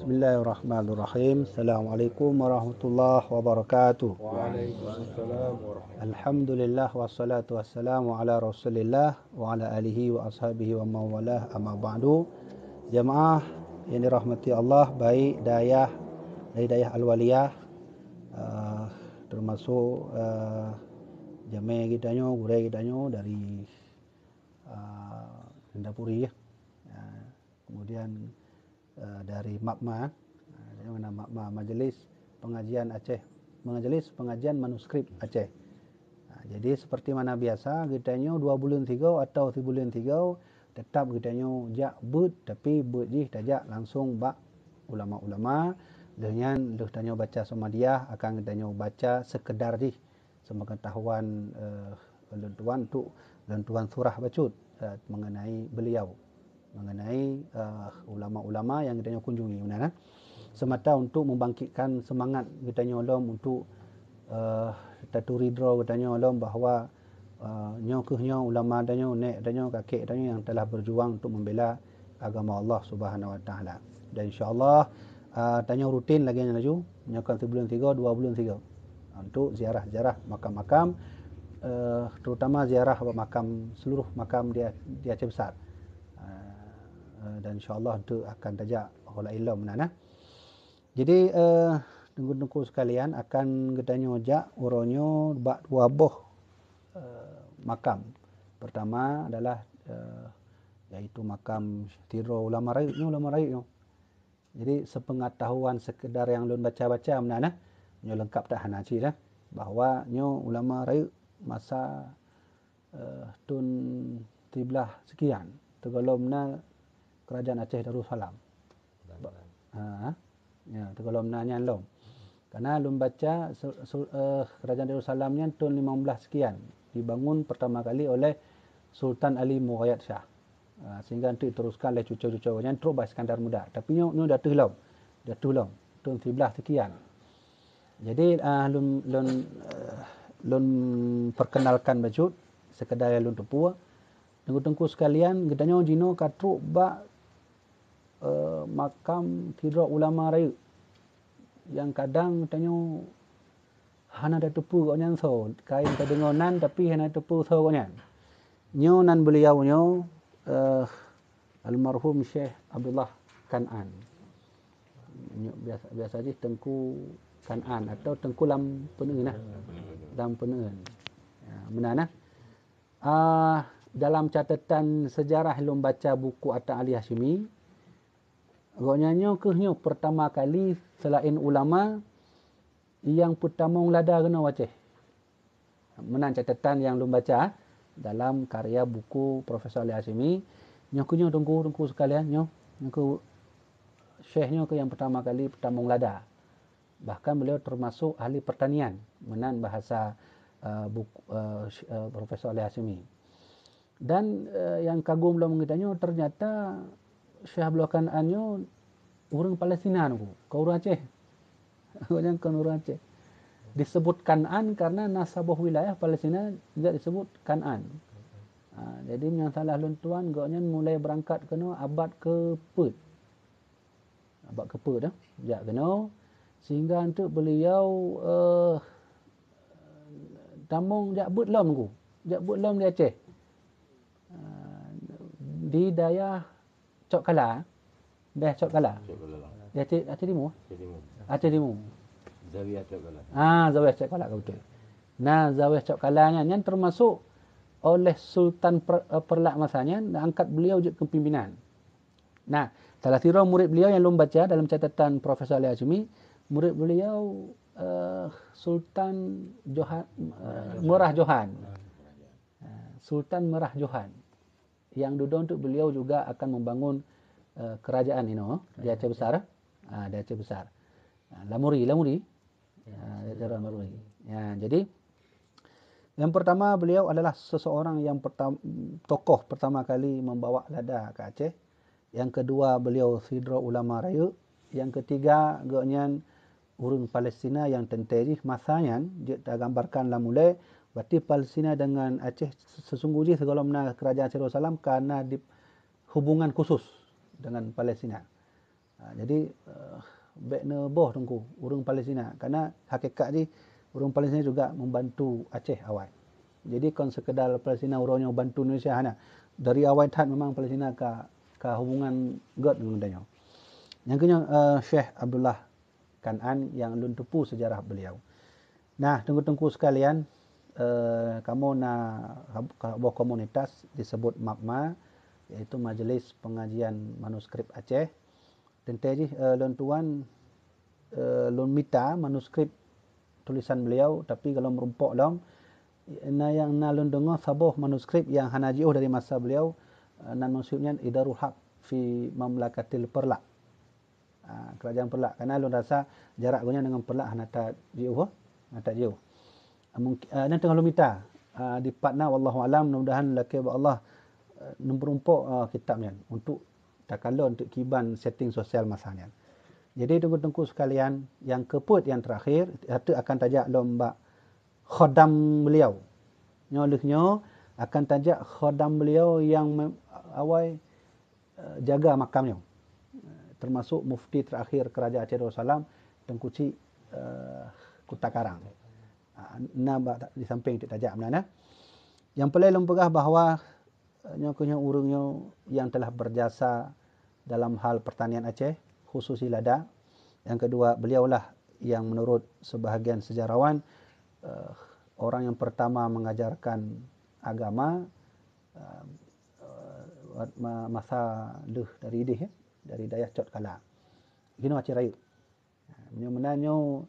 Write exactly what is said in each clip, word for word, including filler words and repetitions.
Bismillahirrahmanirrahim. Assalamualaikum warahmatullahi wabarakatuh. Waalaikumsalam warahmatullahi. Alhamdulillah, wassalatu wassalamu ala Rasulillah wa ala alihi wa ashabihi wa mawalah, amma ba'du. Jamaah yang dirahmati Allah, baik dayah, dari dayah Al-Waliyah, eh, termasuk, eh, jamé geutanyoe, gurée geutanyoe dari, eh, Nindapuri, ya. Eh, kemudian, eh, dari MAPMA, eh, dari mana MAPMA, Majelis Pengajian Aceh, Majelis Pengajian Manuskrip Aceh. Nah, jadi seperti mana biasa, geutanyoe dua buleuen sigoe atau sibuleuen sigoe, tetap geutanyoe jak beuet, tapi beuet jih tajak langsung bak ulama-ulama. Lheueh nyan, lheueh tanyoe baca Somadiah, akan geutanyoe baca sekedar jih, sepengetahuan, eh, lôn tuan, untuk lôn tuan surah bacut, eh, mengenai beliau, mengenai, eh, ulama-ulama yang geutanyoe kunjungi, meunan, eh. Semata untuk membangkitkan semangat geutanyoe lom untuk, eh, taturi droe geutanyoe lom bahwa, eh, nyoe kheueh nyoe ulama tanyoe, nek tanyoe, kakek tanyoe yang telah berjuang untuk membela agama Allah Subhanahu Wa Taala. Dan insya-Allah, ah, tanyoe rutin lagée nyan laju, nyoe kan sibuleuen sigoe, dua buleuen sigoe, untuk ziarah-ziarah makam-makam, eh, terutama ziarah makam, seluruh makam di, di Aceh Besar. Ah, eh, dan insya-Allah tu akan tajak bak laén lom, meunan, eh. Jadi, eh, teungku-teungku sekalian, akan geutanyoe jak uroe nyoe bak dua boh, eh, makam. Pertama adalah, eh, yaitu makam sidroe ulama rayeuk nyoe, ulama rayeuk nyoe. Jadi, sepengetahuan sekedar nyang lôn baca-baca meunan, eh. Nyoe leungkap that hana cit, eh, bahwa nyoe ulama rayeuk masa, eh, thon siblaih sekian, teugohlom na kerajaan Aceh Darussalam. Ba-, ha, ya, teugohlom na nyan lom. Karena lôn baca su-, su-, eh, kerajaan Darussalam nyan thon limong blaih sekian, dibangun pertama kali oleh Sultan Ali Mughayat Shah. Ah, sehingga nanti diteruskan oleh cucu-cucu nyan trok bak Iskandar Muda. Tapi nyoe, nyoe dah teuh lom. Dah teuh lom. Thon siblaih sekian. Jadi, ah, lôn, lôn, eh, lôn perkenalkan bacut, sekedar lôn teupeue. Teungku-teungku sekalian, geutanyoe jinoe ka trok bak, eh, makam sidroe ulama rayeuk. Nyang kadang tanyoe hana tateupeue gobnyan soe, kayém tadeungoe nan, tapi hana tateupeue soe gobnyan. Nyoe nan beliau nyoe, eh, almarhum Syekh Abdullah Kan'an. Nyoe biasa, biasa jih Teungku Kan'an atau Teungku Lam Peuneuen lah. Lam Peuneuen. Ya, meunan nah. Ah, dalam catatan sejarah lôn baca buku At-Ta'ali Hasyimi, gobnyan nyoe kheueh nyoe pertama kali selain ulama nyang peutamong lada keunoe u Aceh. Meunan catatan nyang lôn baca dalam karya buku Profesor Ali Hasyimi. Nyoe kheueh nyoe teungku, teungku sekalian, nyoe, nyoe kheueh syekh nyoe kheueh nyang pertama kali peutamong lada. Bahkan beliau termasuk ahli pertanian, meunan bahasa, eh, buku, eh, sy-, eh, Profesor Ali Hasyimi. Dan, eh, nyang kagum lom geutanyoe, ternyata Syekh Abdullah Kan'an nyoe ureuëng Palestina, Teungku, kon ureuëng Aceh. Gobnyan kon ureuëng Aceh. Disebut Kan'an karena na saboh wilayah Palestina juga disebut Kan'an. Ha, jadi, nyang salah lôn tuan, gobnyan mulai beurangkat keunoe abad keupeuet. Abad keupeuet dah, jak keunoe. Sehingga untuk beliau, eh, tamong jak beuet lom, Teungku. Jak beuet lom di Aceh. Ah, di dayah Cot Kala. Dayah Cot Kala. Cot Kala. Di Aceh, Aceh Timur? Aceh Timur. Aceh Timur. Zawiyah Cot Kala. Ah, Zawiyah Cot Kala, ka beutôi. Nah, Zawiyah Cot Kala nyan, nyan termasuk oleh Sultan Per-, eh, Perlak masa nyan, angkat beliau jeuet keu pimpinan. Nah, salah sidroe murit beliau nyang lôn baca dalam catatan Profesor Ali Hasyimi, murit beliau, eh, Sultan Johan, eh, Murah Johan. Eh, Sultan Murah Johan. Yang dudoe untuk beliau juga akan membangun, eh, kerajaan inoe di Aceh Besar. Ah, di Aceh Besar. Ah, Lamuri, Lamuri. Ya, ah, Sultan Lamuri. Ya, jadi, yang pertama, beliau adalah seseorang yang pertam-, tokoh pertama kali membawa lada ke Aceh. Yang kedua, beliau sidroe ulama rayeuk. Yang ketiga, gobnyan ureuëng Palestina nyang teuntée jih masa nyan, jeuet tagambarkan lam ulée, berarti Palestina dengan Aceh sesungguh jih sigohlom na kerajaan Darussalam ka na di hubungan khusus dengan Palestina. Ha, jadi, eh, Bék neuboh Teungku, ureuëng Palestina. Karena hakikat jih, ureuëng Palestina juga membantu Aceh awai. Jadi kon sekedar Palestina uroe nyoe bantu Indonesia, hana. Dari awai that memang Palestina ka, ka hubungan gét ngon tanyoe. Nyang keunyoe, eh, Syekh Abdullah Kan'an nyang lôn teupeue sejarah beliau. Nah, teungku-teungku sekalian, eh, kamoe na hab-, saboh komunitas disebut MAPMA, yaitu Majelis Pengajian Manuskrip Aceh. Teuntée jih, eh, lôn tuan, eh, lôn mita manuskrip tulisan beliau, tapi goh lom meurumpok lom, na nyang na lôn deungoe saboh manuskrip nyang hana jiôh dari masa beliau, eh, nan manuskrip nyan Idarul Haq fi Mamlakatil Perlak. Ah, kerajaan Perlak. Karena lôn rasa jarak geuh nyan dengan Perlak hana that jiôh, hana that jiôh. Ah, mungkin, ah, nyan teungoh lôn mita. Ah, dipat na, wallahu alam, mudah-mudahan lakée bak Allah, eh, neumeurumpok, ah, kitab nyan untuk takalon, untuk kiban setting sosial masa nyan. Jadi, teungku-teungku sekalian, nyang keupeuet nyang terakhir, ateueh akan tajak lom bak khodam beliau. Nyoe lheueh nyoe akan tajak khodam beliau nyang me-, awai, eh, jaga makam nyoe. Termasuk mufti terakhir Kerajaan Aceh Darussalam, Teungku Chik, eh, Kuta Karang. Ah, na bak di samping tiek tajak meunan, eh. Nyang peureulée lôn peugah bahwa, eh, nyoe keunyoe ureuëng nyoe nyang telah berjasa dalam hal pertanian Aceh, khusus di lada. Yang kedua, beliaulah yang menurut sebahagian sejarawan, eh, orang yang pertama mengajarkan agama, eh, eh, ma-, masa lheueh dari idéh, ya, dari dayah Cot Kala. Inoe Aceh Rayeuk. Meunyoe meunan nyoe,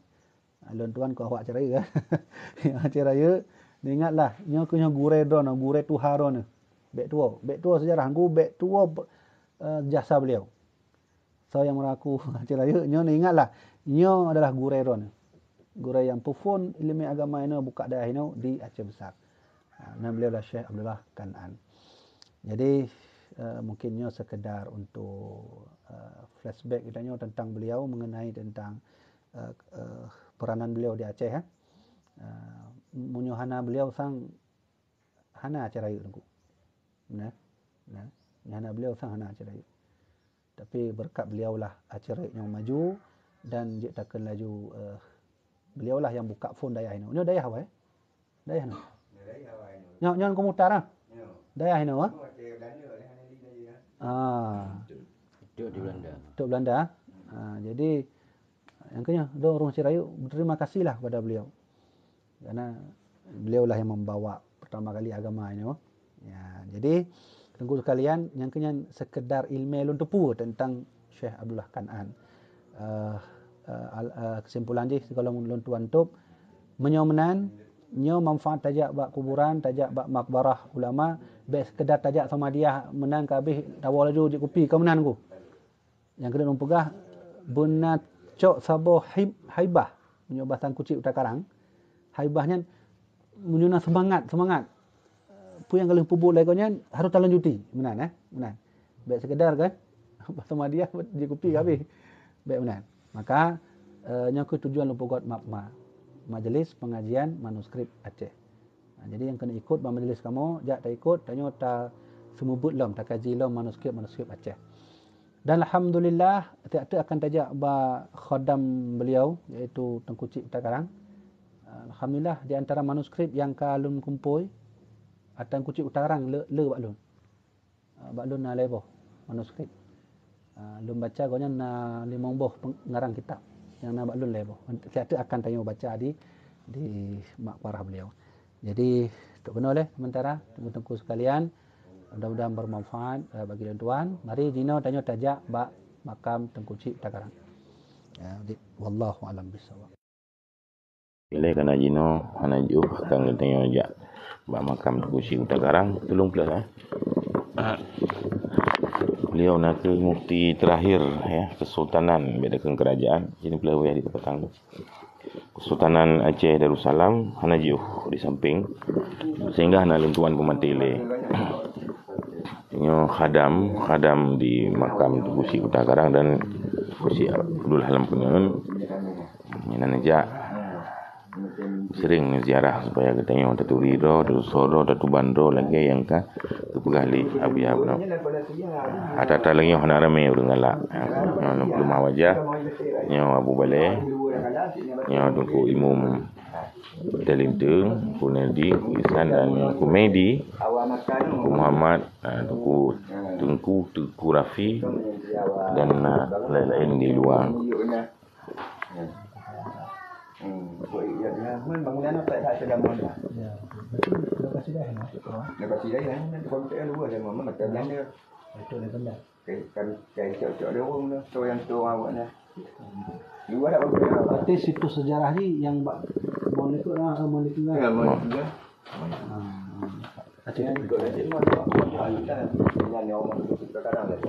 lôn tuan keu awak Aceh Rayeuk, ya. Aceh Rayeuk, ingatlah, nyoe keunyoe gurée droeneuh, gurée tuha droeneuh. Bék tuwoe, bék tuwoe sejarah, gu-, bék tuwoe, eh, jasa beliau. Soe nyang meuraku Aceh Rayeuk, nyoe ingatlah, nyoe adalah gurée droeneuh. Gurée nyang peuphon iéleumé agama inoe, buka dayah inoe di Aceh Besar. Ha, nan beliau adalah Syekh Abdullah Kan'an. Jadi, eh, mungkin nyoe sekedar untuk, eh, flashback geutanyoe tentang beliau, mengenai tentang, eh, eh, peranan beliau di Aceh, eh. Eh, meunyoe hana beliau sang hana Aceh Rayeuk, Teungku. Nah, nah, hana beliau sang hana Aceh Rayeuk. Tapi berkat beliaulah Aceh Rayeuk nyoe maju dan jeuet takheun laju, eh, beliaulah yang buka phon dayah inoe. Nyoe dayah awai, eh? Dayah nyoe. Nyoe, nyoe Teungku Mukhtar, ah? Dayah inoe, ah? Ah. Tok di Belanda. Tok Belanda, ah? Ah, jadi, nyang keunyoe, dong ureuëng Aceh Rayeuk berterima kasihlah kepada beliau. Karena beliaulah yang membawa pertama kali agama ini. Ya, jadi, Teungku sekalian, nyang keunyan sekedar ilmu lôn teupeue tentang Syekh Abdullah Kan'an. Eh, eh, al-, eh, kesimpulan jih, sigohlom lôn tuan tôb, meunyoe meunan, nyoe manfaat tajak bak kuburan, tajak bak makbarah ulama, bék sekedar tajak Samadiyah meunan ka habéh tawoe laju jép kupi, ka meunan ku. Nyang keuneuk lôn peugah, beuna cok saboh haib-, haibah. Meunyoe bahasa Teungku Chik Kuta Karang, haibah nyan meunyoe na seumangat, seumangat. Peue nyang ka lheueh peubuet lagée nyan harôh talanjuti. Meunan, eh? Meunan. Bék sekedar kan? Bahasa Madiyah jép kupi ka habéh. Bék meunan. Maka, eh, nyoe kheueh tujuan lôn peugöt MAPMA, Majelis Pengajian Manuskrip Aceh. Nah, jadi nyang keuneuk ikot bak majlis kamoe, jak taikot, tanyoe taseumeubeuet lom, takaji lom manuskrip-manuskrip Aceh. Dan alhamdulillah, tieb-tieb akan tajak bak khadam beliau, yaitu Teungku Chik Kuta Karang. Alhamdulillah, di antara manuskrip nyang ka lôn kumpôi, ata Teungku Chik Kuta Karang le, le bak lôn. Ah, bak lôn na lhée boh manuskrip. Ah, lôn baca gobnyan na limong boh peng-, ngarang kitab nyang na bak lôn lhée boh. Siat teuk akan tanyoe baca di, di makbarah beliau. Jadi, untuk keunoe lé sementara, teungku-teungku sekalian, mudah-mudahan bermanfaat, eh, bagi lôn tuan. Mari jinoe tanyoe tajak bak makam Teungku Chik Kuta Karang. Ya, di, wallahu a'lam bishawab. Ilée kana jinoe hana jiôh akan geutanyoe jak bak makam Teungku Chik Kuta Karang, tulông peuleueh, eh. Beliau na kheueh mufti terakhir, ya, kesultanan, bék takheun kerajaan, jinoe peuleueh wayah di teupatang. Kesultanan Aceh Darussalam hana jiôh di samping, sehingga hana lôn tuan peumaté lé. Nyoe khadam, khadam di makam Teungku Chik Kuta Karang dan Teungku Chik Abdullah Lam Peungeun. Nyan jak sering ziarah supaya geutanyoe taturi droe, tatusoe droe, tatuban droe lagée nyang ka geupeugah lé Abuya Abdullah. Ata-ata lagée nyoe hana ramé ureuëng galak. Nyoe Peulumah Wajah, nyoe Abu Balè, nyoe Teungku Imum Dalinteung, Teungku Nedi, Teungku Ihsan dan Teungku Medi, Teungku Muhammad, ah, Teungku, Teungku, Teungku Rafi dan, ah, laén-laén di luwa. Hmm. Bangunan apa tak sudah mana? Ya, betul. Lokasi dah, ya. Lokasi dah, ya. Nanti kalau tak luar dia, mana macam mana? Betul, betul. Kan, kan cocok dia orang tu, tu yang tu awak dah. Luar dah bagus. Berarti situs sejarah ni yang bak Malik tu lah, Malik tu lah. Ya, Malik tu lah. Ah, ah. Aceh. Yang ikut Aceh tu, yang orang tu sekarang dah.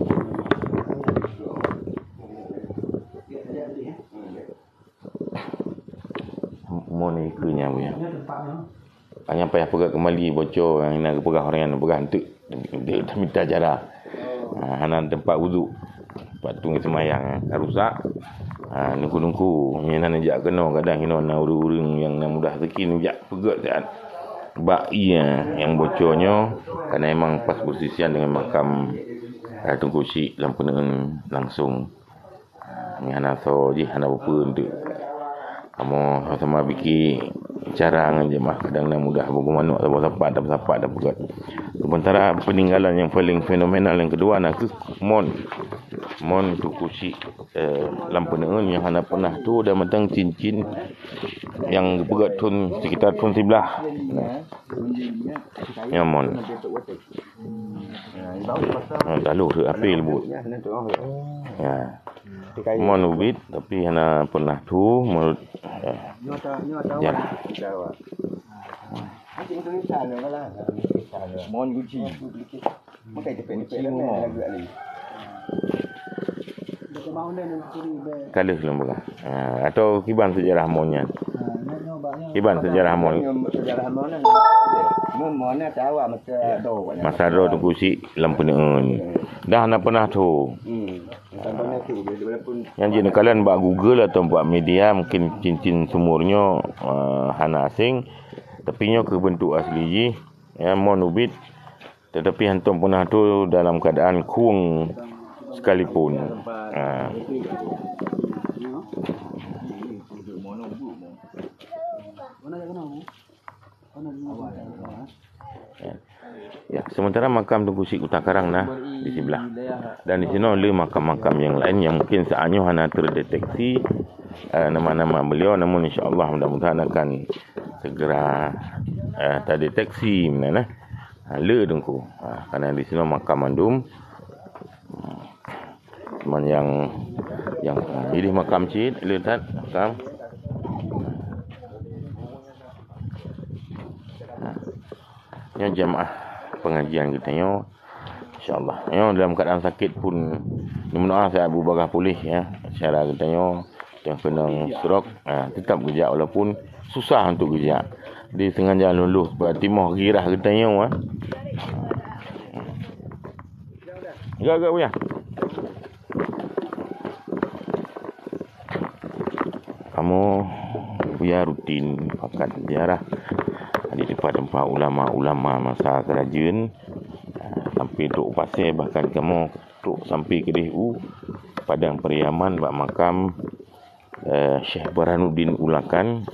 Hmm. Mon ikeu nyan, Bu, ya. Hanya payah peugah kembali bocor nyang na geupeugah orang nyan peugah enteuk, enteuk tamita cara. Ha, hana teumpat wudhu. Pat teungoh seumayang, ha, rusak. Ha, nungku-nungku, nyang na neujak keunoe, kadang inoe na ureueng-ureueng nyang na mudah rezeki neujak peugöt siat. Bak ié nyang bocor nyoe, karena memang pas bersisian dengan makam, ha, Teungku Chik lam Peuneuen langsung. Nyan hana soe jih, hana peue-peue enteuk. Kamoe sama-sama pike cara ngon jeumaah, kadang na mudah, bogoe manok sapat-sapat, sapat-sapat tapeugöt. Sementara peninggalan yang paling fenomenal yang kedua na kheueh mon. Mon Teungku Chik, eh, lam Peuneuen nyang hana pernah tuwoe dan mantong cincin nyang geupeugöt thon sekitar thon siblah. Nah. Nyan mon. Ha, lalu tu api lembut. Ya. Mon ubit tapi hana pernah tuwoe menurut, eh, sejarah. Mon guci. Guci mon. Ka lheueh lôn peugah. Ha, atau kiban sejarah mon nyan? Kiban sejarah mon. Sejarah mon nyan. Mon, mon nyan tawa masa ado. Masa ado Teungku Chik lam Peuneuen. Dah hana pernah tuwoe. Hmm. Nyang jeuet neukalon bak Google atau bak media, mungkin cincin sumur nyoe, eh, hana asing. Tapi nyoe keuh beuntuk asli jih, ya, mon ubit. Tetapi hantom pernah tuwoe dalam keadaan khueng sekalipun. Ha. Ya. Ya, sementara makam Teungku Chik Kuta Karang na di siblah. Dan di sinoe le makam-makam nyang laén nyang mungkin saat nyoe hana terdeteksi, eh, nama-nama beliau, namun insya Allah mudah-mudahan akan segera, eh, terdeteksi, meunan, eh. Ha, le Teungku. Ha, karena di sinoe makam mandum. Cuman yang, yang, ha, ideh makam cit, le that makam. Ha. Nyoe jamaah pengajian geutanyoe. Insya Allah. Nyoe dalam keadaan sakit pun, ni meudoa siat Abu Bagah pulih, ya. Secara geutanyoe yang keunong stroke, ha, tetap geujak walaupun susah untuk geujak. Di sengaja lulus bak timoh girah geutanyoe, ha. Gak, gak, Buya. Kamoe, Buya, rutin pakat ziarah di tempat-tempat ulama-ulama masa kerajeuen, sampai trok Pasè, bahkan kamoe trok sampai keudeh u Padang Pariaman bak makam eh, Syekh Burhanuddin Ulakan,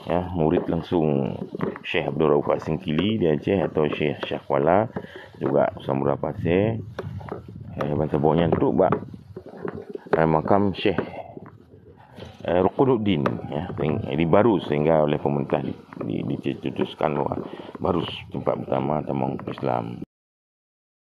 ya, murid langsung Syekh Abdul Rauf Asingkili di Aceh atau Syekh Syahkuala, juga Samudra Pasè, eh, bansa boh nyan trok bak, eh, makam Syekh, eh, Rukunuddin, ya, sehing-, di Barus, sehingga oleh pemerintah di, di, dicetuskan bahwa Barus tempat pertama tamong Islam.